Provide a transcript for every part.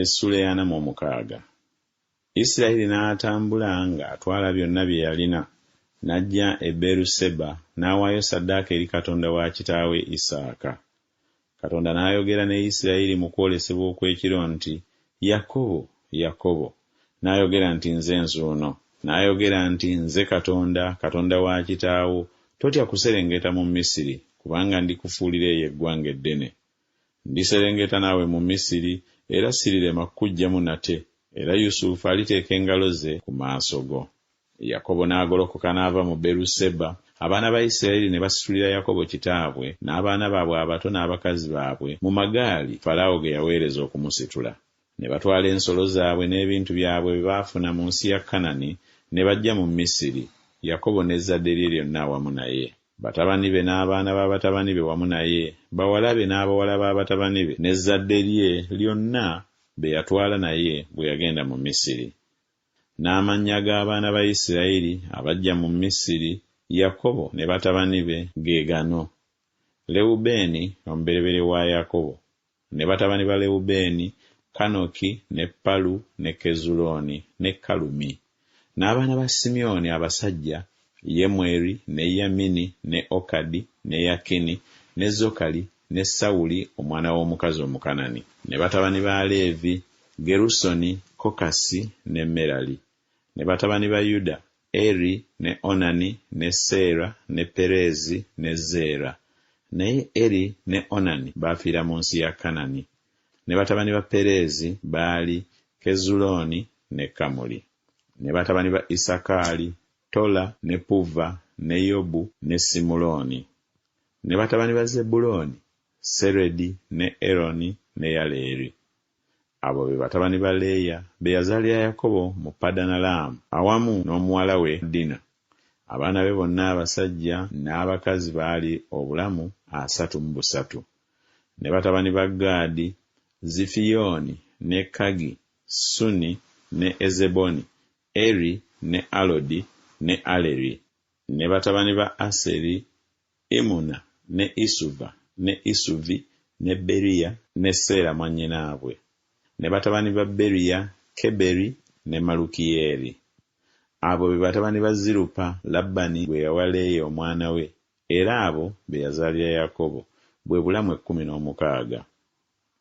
Essuula ey'ana mu omukaaga. Isirayiri n'atambula ng'atwala byonna bye yalina, n'ajja e Beeruseba n'awaayo ssaddaaka eri Katonda wa kitaawe Isaaka. Katonda n'ayogera ne Isirayiri mu kwolesebwa okw'ekiro nti, Yakobo, Yakobo. N'ayogera nti, Nze nzuuno. N'ayogera nti, Nze Katonda, Katonda wa kitaawo, totya kuserengeta mu Misiri, kubanga ndikufuulira eyo eggwanga eddene. Ndiserengeta naawe mu Misiri, era sirirema kukuggyamu nate, era Yusufu aliteeka engalo ze ku maaso go. Yakobo n'agolokoka n'ava mu Beruseba, abaana ba Isirayiri ne basitulira Yakobo kitaabwe, n'abaana baabwe abato n'abakazi baabwe mu magaali Falaawo ge yaweereza okumusitula. Ne batwala ensolo zaabwe n'ebintu byabwe bye baafuna mu nsi ya Kanani, ne bajja mu Misiri, Yakobo n'ezzadde lye lyonna awamu naye. Batabani be n'abaana ba batabani be wamu naye, bawala be n'abawala ba batabani be, n'ezzadde lye lyonna be yatwala naye bwe yagenda mu Misiri. N'amannya g'abaana ba Isirayiri abajja mu Misiri, Yakobo ne batabani be, ge gano, Lewubeeni omubereberye wa Yakobo, Ne batabani ba Lewubeeni, Kanoki, ne Palu, ne Kezulooni, ne Kalumi. N'abaana ba Simyoni abasajja, Yemweri, ne Yamini, ne Okadi, ne Yakini, ne Zokali, ne Sawuli omwana w'omukazi Omukanani. Ne batabani ba Leevi, Gerusoni, Kokasi, ne Merali. Ne batabani ba Yuda, Eri, ne Onani, ne Seera, ne Pereezi, ne Zeera. Naye Eri ne Onani baafiira mu nsi ya Kanani. Ne batabani ba Pereezi baali Kezulooni ne Kamuli. Ne batabani ba Isakaali, Tola, ne Puva, ne Yobu, ne Simulooni. Ne batabani ba Zebbulooni, Seredi, ne Eroni, ne Yaleeri. Abo be batabani ba Leeya be yazaalira Yakobo mu Padanalaamu awamu n'omuwala we Dina. Abaana be bonna abasajja n'abakazi baali obulamu 33. Ne batabani ba Gaadi, Zifiyooni, ne Kagi, Suni, ne Ezeboni, Eri, ne Alodi, ne Aleri. Ne batabani ba Aseri, Imuna, ne Isuva, ne Isuvi, ne Beriya, ne Seera mwannyinaabwe. Ne batabani ba Beriya, Keberi ne Malukiyeeri. Abo be batabani ba Zirupa, Labani gwe yawa Leeya omwana we, era abo be yazaalira Yakobo, bwe bulamu 16.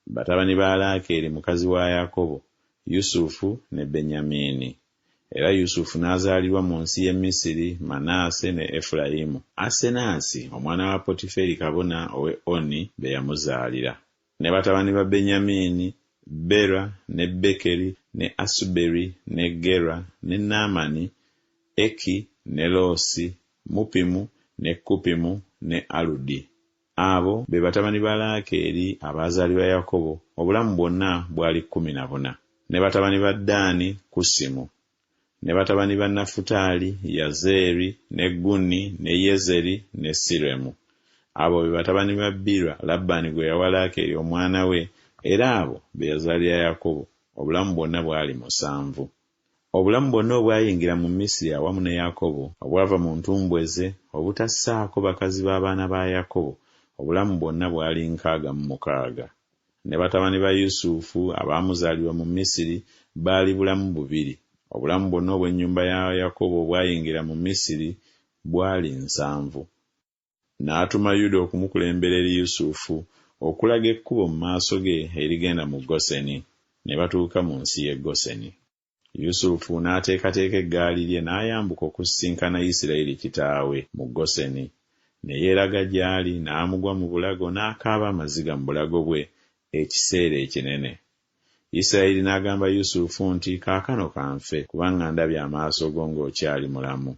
Batabani ba Laakeeri mukazi wa Yakobo, Yusufu ne Benyamini. Era Yusufu n'azaalirwa mu nsi y'e Misiri Manaase ne Efulayimu, Asenaasi omwana wa Potiferi kabona ow'e Oni be yamuzaalira. Ne batabani ba Benyamini, Bera, ne Bekeri, ne Asuberi, ne Gera, ne Naamani, Eki, ne Loosi, Mupimu, ne Kupimu, ne Aludi. Abo be batabani ba Laakeeri abaazaalirwa Yakobo, obulamu bwonna bwali 14. Ne batabani ba Ddaani, Kusimu. Ne batabani ba Nafutaali, Yazeeri, ne Guni, ne Yezeri, ne Siremu. Abo be batabani ba Biruka, Labbaani gwe yawa Laakeeri omwana we, era abo be yazaalira Yakobo, obulamu bwonna bwali musanvu. Obulamu bwonna obwayingira mu Misiri awamu ne Yakobo, obwava mu ntumbwe ze, obutassaako bakazi b'abaana ba Yakobo, obulamu bwonna bwali 66. Ne batabani ba Yusufu abaamuzaalirwa mu Misiri baali bulamu bubiri. Obulamu bwonna obw'ennyumba ya Yakobo obwayingira mu Misiri bwali nsanvu. N'atuma Yuda okumukulembera eri Yusufu, okulaga ekkubo mu maaso ge erigenda mu Goseni. Ne batuuka mu nsi y'e Goseni. Yusufu n'ateekateeka eggaali lye n'ayambuka okusisinkana Isirayiri kitaawe mu Goseni. Ne yeeraga gy'ali n'amugwa mu bulago n'akaaba amaziga mu bulago bwe ekiseera ekinene. Isirayiri n'agamba Yusufu nti, Kaakano ka nfe, kubanga ndabye amaaso go ng'okyali mulamu.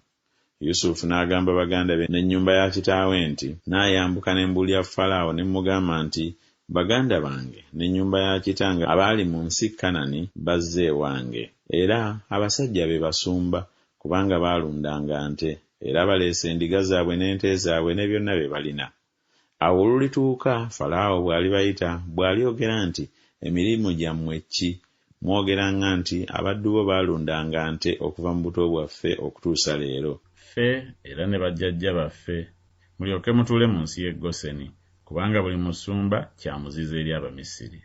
Yusufu n'agamba baganda be n'ennyumba ya kitaawe nti, Nnaayambuka ne mbuulira Falaawo ne mmugamba nti, Baganda bange n'ennyumba ya kitange abaali mu nsi Kanani bazze ewange, era abasajja be basumba, kubanga baalundanga nte, era baleese endiga zaabwe n'ente zaabwe ne byonna bye balina. Awo olulituuka Falaawo bw'alibayita, bw'alyogera nti, Emirimu gyammwe ki? Mwogeranga nti, Abaddu bo baalundanga nte okuva mu buto bwaffe okutuusa leero. Ffe era ne bajjajja baffe, mulyoke mutuule mu nsi y'e Goseni, kubanga buli musumba kya muzizo eri Abamisiri.